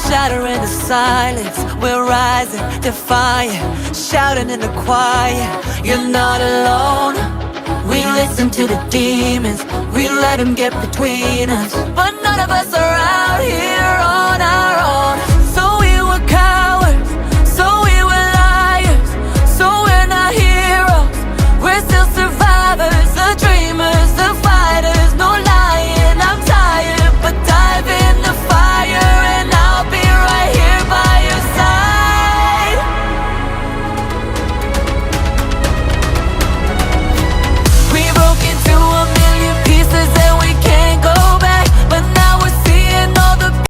Shattering the silence, we're rising, defiant, shouting in the quiet. You're not alone. We listen to the demons, we let them get between us. But none of us are out here.